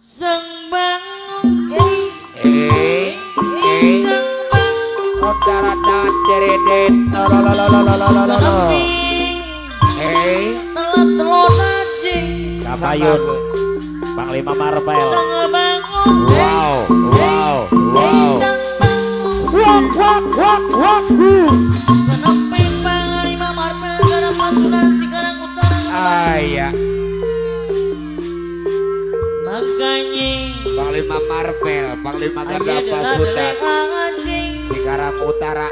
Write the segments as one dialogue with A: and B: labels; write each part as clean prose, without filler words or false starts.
A: Sang bangun
B: Eh eh
A: sang bangun
B: Roda-roda deredet lo lo lo lo lo lo lo lo. Eh
A: telat-telon anjing.
C: Kapayun Panglima Marvel.
A: Sang bangun
B: Wow wow wow.
A: sang bangun
B: Wak wak wak wak.
A: Kenepi Panglima Marvel Garda Pasundan Cikarang Utara.
B: Aya
A: Makanya
B: Panglima Marvel, Panglima Garda Pasundan Cikarang Utara.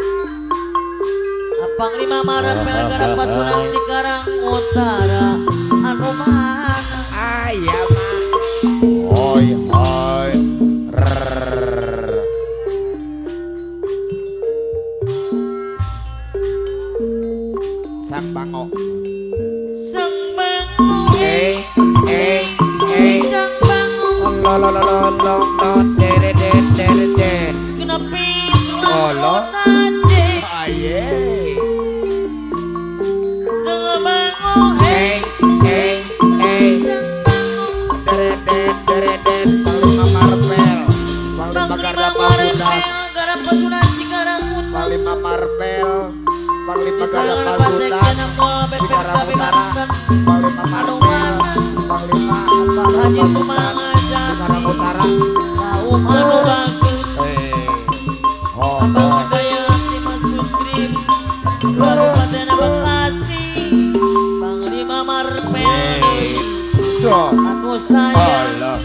A: Panglima Marvel Garda Pasundan Cikarang Utara anu mana?
B: Aya mah. Hoi hoi. Rrrr. Sang Bango.
A: Sang Bango
B: Eh eh eh.
A: Sang Bango
B: Lo lo lo lo lo lo dere dere dere dere.
A: Kenepi
B: Olo.
A: anjing.
B: Aye.
A: Sang Bango
B: Eh eh eh.
A: Sang Bango
B: Dere dere dere dere. Panglima Marvel, Panglima Garda Pasundan,
A: Garda Pasundan Cikarang Utara.
B: Panglima Marvel, Panglima Garda Pasundan Cikarang Utara, Panglima Marvel, Panglima Garda Pasundan Cikarang Utara.
A: Kaum anu bagus.
B: Eh, oh,
A: Abang
B: oh.
A: Dayati Masuk Grip Kabupaten Bekasi Panglima Marvel
B: Eh, so,
A: anu sayang
B: Allah.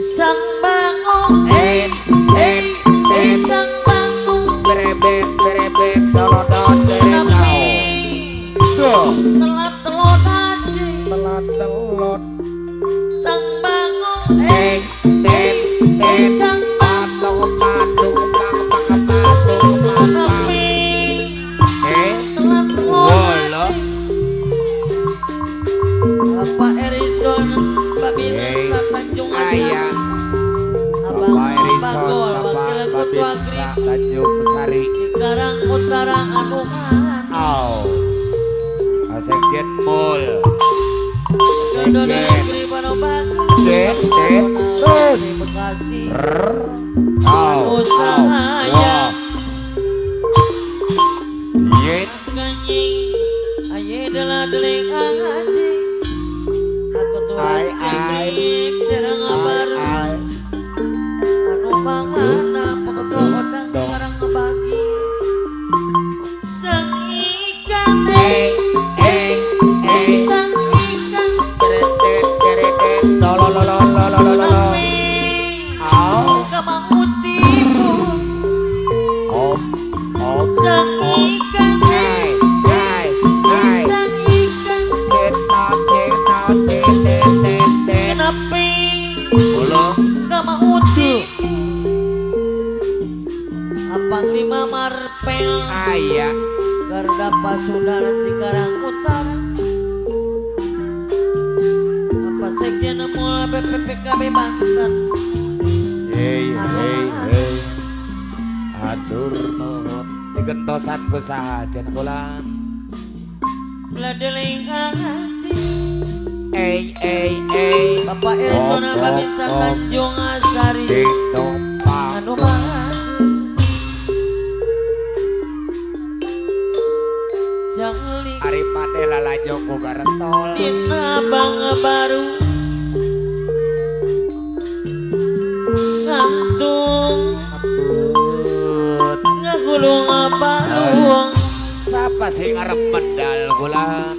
A: Sang Bango
B: Eh, eh, eh.
A: Sang Bango
B: Berebet, berebet, dolodon,
A: Tapi
B: deretau. Tuh,
A: telat telon aja
B: telat telon.
A: Sang Bango
B: Eh, eh, eh.
A: Sang
B: Patung, patung, pang, pang, patung, pang, pang.
A: Tapi
B: Eh,
A: telat telon
B: Wala.
A: Bapak Erison Babinsa
B: Eh,
A: Tanjung
B: ayah.
A: Asari Abang
B: Bapak Erison,
A: Bagol
B: Bapak
A: Wakil Ketua
B: Babinsa
A: Grip
B: Tanjung Sari.
A: Cikarang Utara anu mana
B: Au. Asekjen Mul.
A: Dodo
B: Sekjen.
A: Grip anu bagus
B: Den, den, terus.
A: Bekasi
B: Rrr. Au, au.
A: Usaha
B: Wah. Yen.
A: Ganyi aye dela deling anjing aku tuh
B: Ai, ai.
A: serang
B: Ai,
A: baru
B: ai.
A: anu mangana paketua odang
B: Dong.
A: sekarang ngebagi sang ikan
B: Eh, eh, eh.
A: sang ikan
B: Deretet, deretet. Lo, lo, lo, lo, lo, lo, lo, lo.
A: tapi
B: Au.
A: kamu tipu
B: Om, om,
A: sang
B: om.
A: ikan
B: Hai, hai, hai.
A: sang ikan
B: Tetot, tetot, tetet, tetet.
A: kenapa
B: Ulo.
A: gak mau tipu Panglima Marvel
B: Aya.
A: Garda Pasundan Cikarang Utara Apa Sekjen Mula BPPKB Banten
B: Hey, hey, hey. Atur nuhun. Digentosan ku saha cenah kula.
A: Bladeling hati
B: Ey, ey, ey.
A: Bapak Erison
B: Om, om,
A: Babinsa
B: om.
A: Tanjung Asari
B: Ding dong pang.
A: anu mana Jangli
B: Ari pade lalajo ku garentol.
A: Dina bang baru ngantung
B: Ngebut.
A: ngagulung balung
B: Siapa sih ngarep medal kula?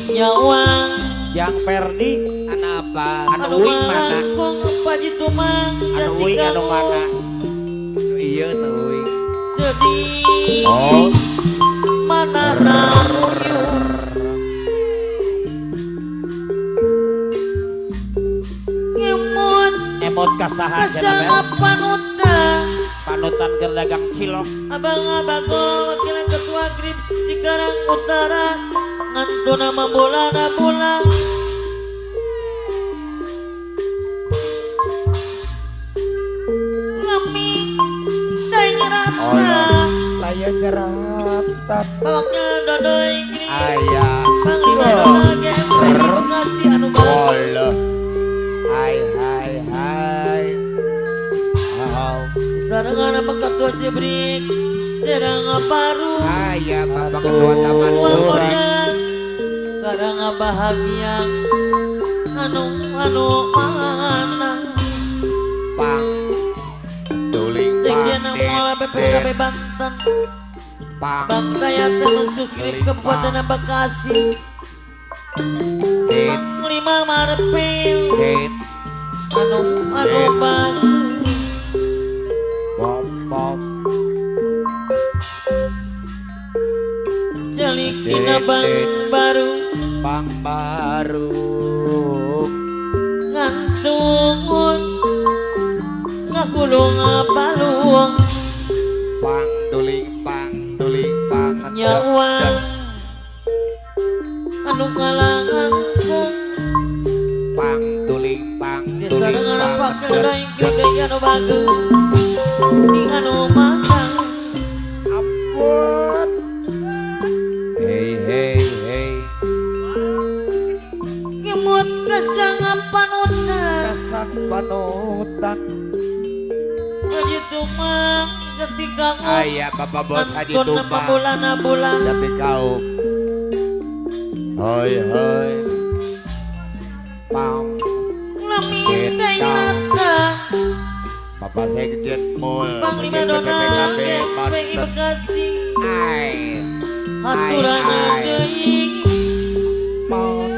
A: nyawang
C: Yang Perdi
B: Ana apa?
C: Anu uing mana?
A: malangkung paji tumang
C: Anu uing anu mana?
B: Iya nu uing.
A: sedih
B: Oh.
A: mana ramuyu ngemut
C: Emot kasaha cenah Bel.
A: kasama panutan
C: Panutan keur dagang cilok.
A: Abang Abagol Wakil Ketua Grip Cikarang Utara ngantu nama bola bola lami teh
B: Oh,
A: nyerata
B: Layan nyerata.
A: bawaknya dodoi Grip
B: Aya.
A: Panglima Donald GMP Bekasi anu bagus
B: Walah.
A: Jebrik Serang Baru.
B: Aya Bapak Ketua Taman Jebrik.
A: Karang bahagia anu anu mana.
B: Pang duling
A: Sekjen Mola BPKB Banten.
B: Pang
A: Bang Dayat mensuskrip Kabupaten Bekasi. Panglima Marpil anu anu bang.
B: Bom bom.
A: Celik dina bang baru.
B: Bang baru.
A: Ngantungun ngakulung paluang.
B: Pang duling pang
A: nyawa anu ngalangkung.
B: Pang duling pang duling pang
A: anu bagus anu matang.
B: Ampun. Hey hey hey.
A: Ngemut kesang panutan.
B: Kesang panutan.
A: Haji Tumang ketika
B: ayah Bapak Bos Haji Tumang
A: bulan
B: jati kaum. Hoi hoi. Pam. Bapak Sekjen Mul
A: Panglima Dona PPI Bekasi.
B: Ai.
A: Aturan deui.
B: Pam.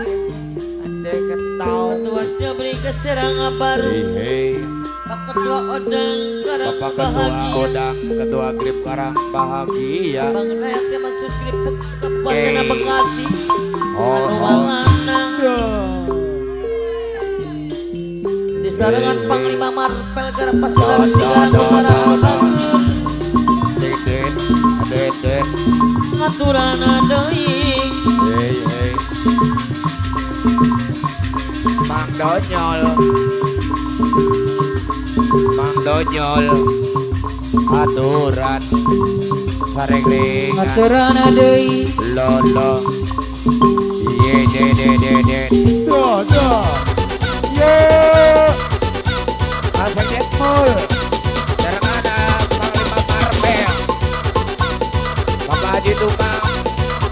B: Ade ketau.
A: Ketua Jabri Keserang Baru.
B: Hei.
A: Pak Ketua Odang Karang
B: Bapak Ketua
A: Bahagia.
B: Odang Ketua Grip Karang Bahagia.
A: Bang Dayat yang masuk Grip Kabupaten Bekasi.
B: Oh, oh.
A: Di sarangan Panglima Marpel Garap Pasukan Cikarang Utara. Ngaturan deui.
B: Hey hey. Mang Donyol. Mang Donyol. Aturan sarengringan.
D: Aturan deui.
B: Lolo. Ye de de de de. Do do. Ye. Asek Mul. Sareng ada Panglima Marpel. Bapak Haji Tumang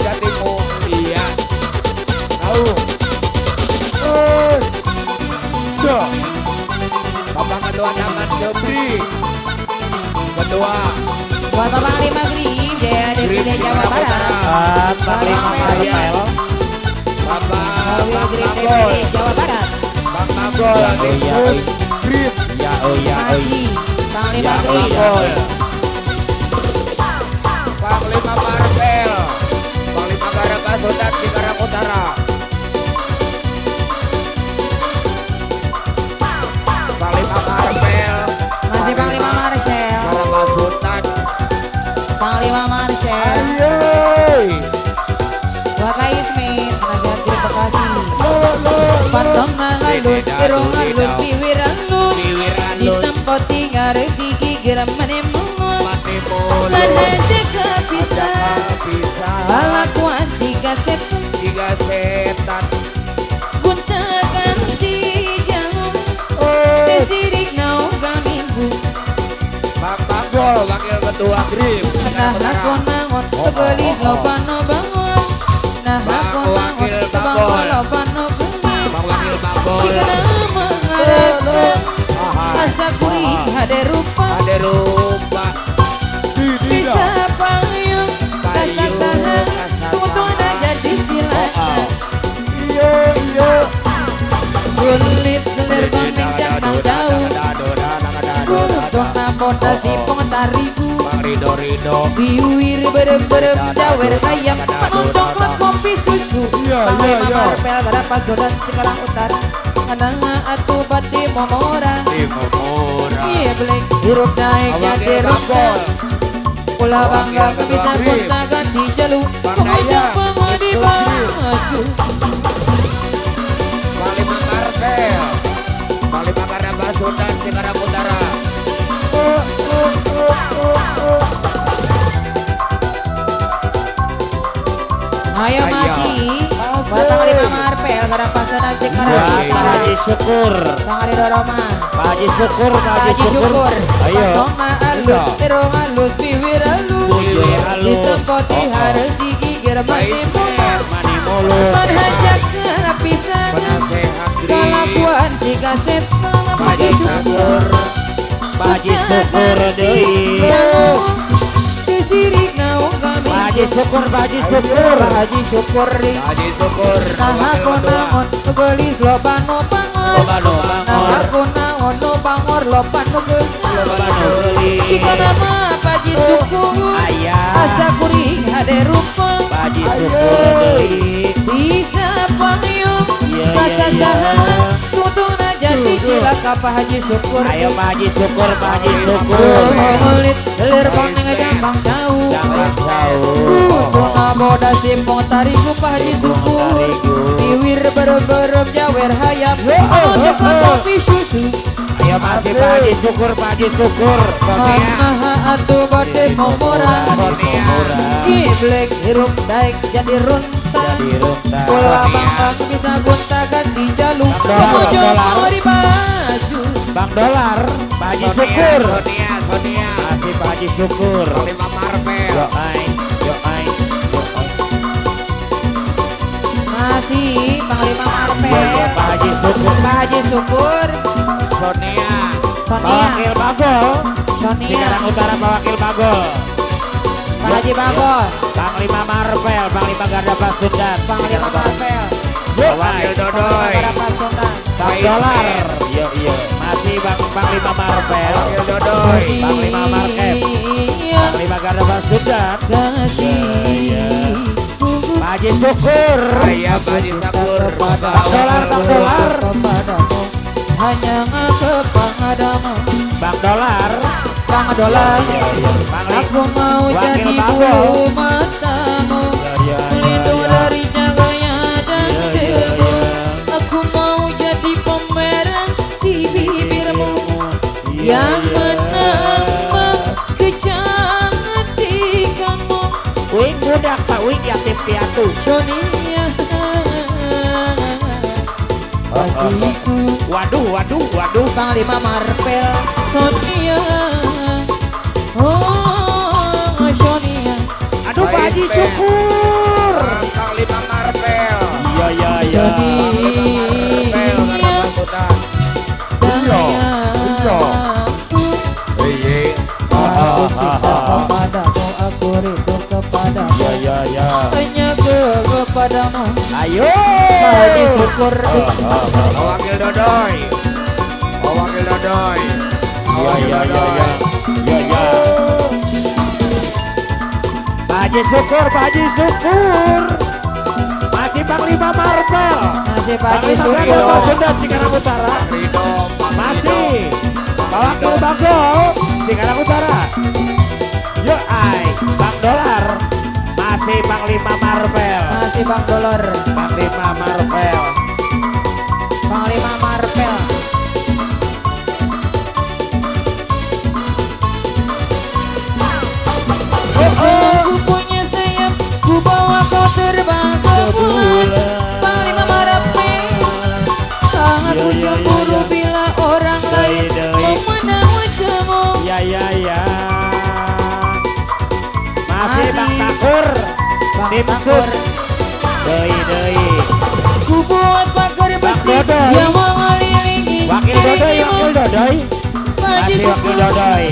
B: Jati Mulia. Tahu. Terus. Do. Bapak Ketua Taman Jebri. Ketua
D: Bapak Panglima Grip Jaya DPD Jawa Barat.
C: Panglima Marpel.
B: Bapak
D: Bang
B: Bagol
D: DPD Jawa Barat.
B: Bang Bagol Grip.
C: Ya oh ya oh.
D: Panglima
C: Ya,
D: Grip.
C: oh, ya.
B: Panglima Marpel. Panglima Karangkasutan Cikarang Utara. Panglima Marpel.
D: Masih Panglima Marcel.
B: Karangkasutan.
D: Panglima Marcel.
B: Ayo.
D: Bapak Ismet Nasihat Grip Bekasi. Patong ngalus, irung alus, biwir alus. Di tempat tinggal gigi geram manemungun. Lan aja kepisah, kalakuan siga setan.
B: Tiga setan.
D: Gonta ganti jamu, desirik naoga minggu.
B: Bang Bagol wakil ketua Grip.
D: Nah lakon mangon, tegelis lopano bangun. Nah lakon mangon, tebangun lopano bunga.
B: Bang wakil Bagol.
D: Jika nama ngarasa, asa kuring hade rupa.
B: Hade rupa.
D: Bisa payung, kasasahan, tungtungna jadi cilaka.
B: Iya iya.
D: Kulit selir bambing cantang jauh. Kuntuna boda sipong tarigu.
B: Bang Rido Rido.
D: Biwir berem-berem jawer ayam. Mangun coklat kopi susu. Panglima Marpel Garap Pasukan Cikarang Utara. Kananga atuh bati momora. Iya belek hirup naiknya dirupna. Ulah bangga bisa gonta ganti jalu. Pengojok pengodi baju.
B: Panglima Marpel. Panglima Garap Pasukan Cikarang Utara.
D: Ayo masih Panglima Marpel Gara Pasundan Cikarang
A: Pak
D: Utara.
A: Haji Syukur.
D: Bang Ridho Roma.
A: Pak Haji Syukur, Pak
D: Pak
A: Haji
D: Haji
A: Syukur.
D: Syukur.
A: Ayo.
D: Pantoma alus, irung alus, bibir alus.
A: Bibir alus.
D: Di tempat
A: Oh, oh.
D: harus digigir mani mulus.
A: Mani mulus.
D: Manhajakeun pisan.
B: Penasehat Grip.
D: Kalakuan si kaset Pak Haji Syukur.
A: Pak Haji Syukur deui.
D: Disirik naung kami.
A: Pak Haji Syukur, Pak Haji Syukur.
D: Pak Haji Syukur deui.
B: Pak Haji Syukur.
D: Nah aku naon geulis loba nu bangor.
A: Loba nu bangor.
D: Nah aku naon nu bangor loba nu geulis.
A: Loba nu geulis.
D: Jika nama Pak Haji Syukur.
A: Aya.
D: Asa kuring hade rupa.
A: Pak Haji Syukur deui.
D: Bisa pangyu.
A: Iya, iya,
D: Pasasaha.
A: iya.
D: Tutuna jati cilaka Pak Haji Syukur.
A: Ayo Pak Haji Syukur, Pak Haji Syukur.
D: Melit lir koneng jambang jauh.
A: Jangan jauh.
D: Tutuna boda simpong tarigu Pak Haji Syukur.
A: Tarigu.
D: Biwir berberem jawer hayam.
A: Oh,
D: Coklat
A: oh.
D: kopi susu.
A: Ayo masih Pak Haji Syukur, Pak Haji Syukur.
D: Maha atuh bade momora.
B: Sonia.
D: Giblek hirup daek jadi runtah.
A: Jadi runtah.
D: Bola bambang bisa gonta ganti jalu.
A: Bang Dolar,
D: Mojo
A: Bang Dolar.
D: di baju.
A: Bang Dolar, Pak Haji
B: Sonia,
A: Syukur.
B: Sonia, Sonia.
A: Masih Pak Haji Syukur.
B: Panglima Marvel.
A: Yo ai, yo ai, yo ai.
D: Masih Panglima
A: Yo, yo,
D: Marvel.
A: Pak Haji Syukur.
D: Pak Haji Syukur.
B: Sonia.
A: Pak
D: Sonia.
A: Wakil Bagol.
D: Sonia.
A: Cikarang Utara Pak Wakil Bagol.
D: Pak Haji Bagol.
A: Panglima Marvel, Panglima Garda Pasundan.
D: Panglima Marvel.
A: Yo
B: Wakil
A: ai.
B: Dodoy.
D: Panglima Pasundan.
A: Bang Dolar. Yo yo. Masih Bang Panglima Marvel.
B: Wakil Dodoy.
A: Panglima Market.
D: Iya.
A: Panglima Garda Pasundan.
D: Kasih.
A: Pak Haji Syukur.
B: Ayah Pak Haji Syukur.
A: Bang Dolar, Bang Dolar.
D: Kepadamu hanya kepadamu.
A: Bang Dolar.
D: Bang Dolar.
A: Panglima.
D: Aku mau
A: Wakil
D: jadi
A: Bagol.
D: bulu matamu.
A: Ya, ya,
D: Pelindung
A: ya.
D: dari cahaya dan
A: Ya, ya,
D: debu.
A: ya.
D: Aku mau jadi pemerah di bibirmu.
A: Iya,
D: Yang
A: iya.
D: menambah kecantikanmu.
A: Wing budak Pak Wing yatim piatu.
D: Sonia kasihku.
A: Waduh, waduh, waduh.
D: Panglima Marvel. Sonia. Oh Sonia.
A: Aduh Pak Haji Syukur.
B: Panglima Marvel.
A: Iya, iya, iya.
B: Panglima Marvel. Garda Pasundan.
D: Sayangku.
B: Iya.
D: Aku cinta kepadamu, aku rindu kepadamu.
A: Iya, iya, iya.
D: Hanya kepadamu.
A: Ayo.
D: Pak Haji Syukur.
B: Wakil Dodoy. Wakil Dodoy.
A: Iya, iya, iya, iya. Iya, iya. Pak Haji Syukur, Pak Haji Syukur. Masih Panglima Marvel.
D: Masih Pak Haji
A: Panglima Garda
D: Syukur.
A: Pasundan Cikarang Utara.
B: Ridho. Pak
A: Masih Pak Wakil Bagol Cikarang Utara. Yo ai, Bang Dolar. Masih Panglima Marvel.
D: Masih Bang Dolar.
A: Panglima Marvel.
D: Panglima Marvel.
A: Oh, oh.
D: Aku punya sayap, ku bawa kau terbang ke bulan. Panglima Marvel. Aku
A: Ya, ya, ya,
D: cemburu
A: ya.
D: bila orang lain
A: Doi, doi.
D: memandang wajahmu.
A: Ya ya ya. Masih
D: Masih.
A: Bang Takur.
D: Bang
A: Tim
D: Takur.
A: sus. Doi doi.
D: Ku buat pagar
A: Bang
D: besi
A: Dodoy.
D: yang mengelilingi
A: Wakil Dodoy,
D: dirimu.
A: Wakil Dodoy.
D: Pak Haji
A: Masih Wakil
D: Syukur.
A: Dodoy.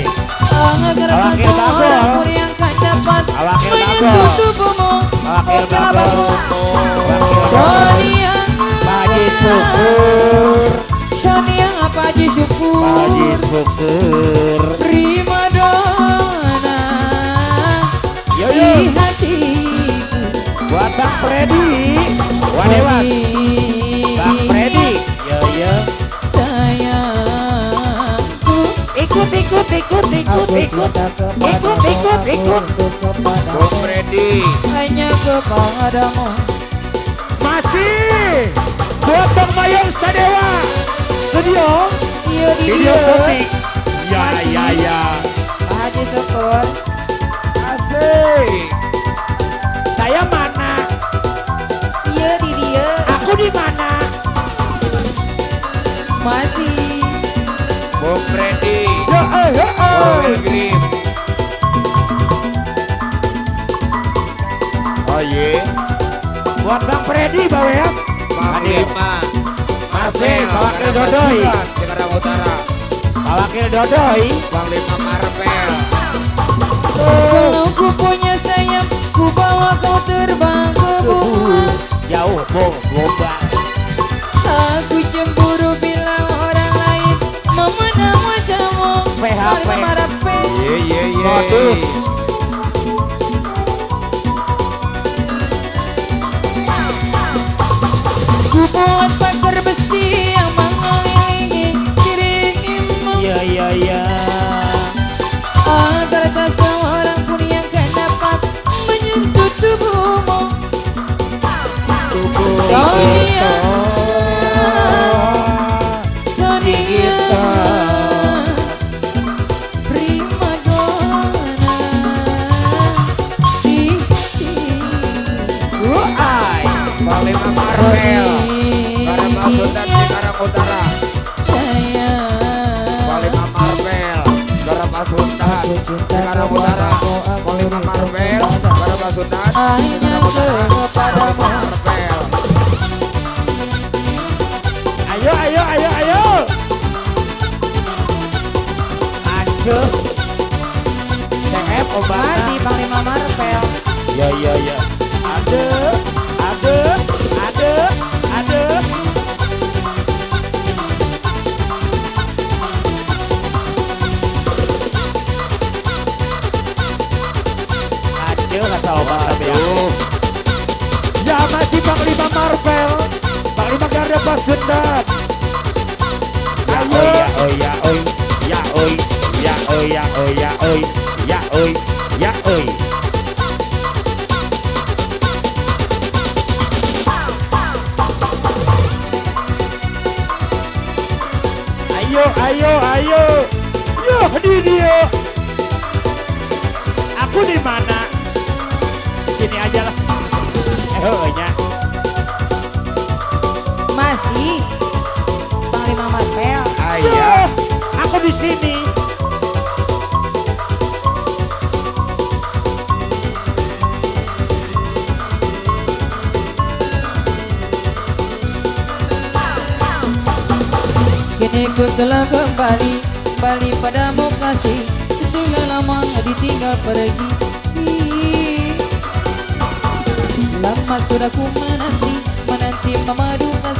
D: Agar tak
A: Wakil
D: seorang
A: Bagol.
D: pun yang kan dapat
A: Wakil
D: menyentuh
A: Bagol.
D: tubuhmu.
A: Wakil
D: Oke lah,
A: Bagol.
D: Bagol.
A: Wakil Dodoy.
D: Sonia.
A: Pak Haji Syukur.
D: Sonia Pak Haji Syukur.
A: Pak Haji Syukur.
D: Prima donna
A: Yo yo.
D: di hatiku.
A: Buat Bang Freddy. Wadewas. Bang Freddy. Yo yo.
D: Sayangku.
A: Ikut ikut ikut ikut
D: Aku
A: ikut.
D: cinta kepadamu,
A: Ikut ikut
D: aku
A: ikut.
D: rindu kepadamu.
B: Bung Freddy.
D: Hanya kepadamu.
A: Masih buat Bang Mayong Sadewa Studio
D: Iyo di
A: video
D: dia.
A: syuting. Ya ya ya.
D: Pak Haji Syukur.
B: Asik.
A: Saya mana?
D: Iya di dia.
A: Aku di mana?
B: Wakil Grip. Oh ye.
C: Buat Bang Freddy Baweas.
B: Bang Lima.
C: Masih Pak Wakil Dodoi.
B: Cikarang Utara.
C: Pak Wakil Dodoi.
B: Bang Lima Marvel.
D: Kalau ku punya sayap, ku bawa kau terbang ke bunga.
C: Jauh bong, bomba.
D: Aku cemburu bila orang lain memandang wajahmu.
C: PHP.
B: Ye ye ye.
C: Modus.
D: Ku buat pagar besi yang mengelilingi dirimu.
C: Iya iya iya.
D: Agar tak seorang pun yang akan dapat menyentuh tubuhmu. Sonia, Sonia, prima donna di hati.
B: Bang Lima Marvel. Barang Sultan Cikarang Utara. Bang Lima Marvel. Barang Sultan Cikarang Utara. Bang Lima Marvel. Barang Sultan Cikarang Utara. Bang Lima Marvel.
C: Ayo ayo ayo ayo. Aduh. TF obat.
D: Masih Bang Lima Marvel.
C: Ya ya ya. Aduh, aduh, aduh, aduh. Aduh, rasa obat tapi
B: Aduh.
C: Ya masih Bang Lima Marvel. Bang Lima Garda Pasundan. Ayo. Ya oi ya oi ya oi ya oi ya oi ya oi ya oi ya oi. Ayo ayo ayo. Yo di dia. Aku di mana? Sini aja lah. Nya.
D: Masih Bang Lima Marvel.
B: Ayah.
C: Aku di sini.
D: Kini ku telah kembali, kembali padamu kasih. Setelah lama ditinggal pergi. Lama sudah ku menanti, menanti memadu kasih.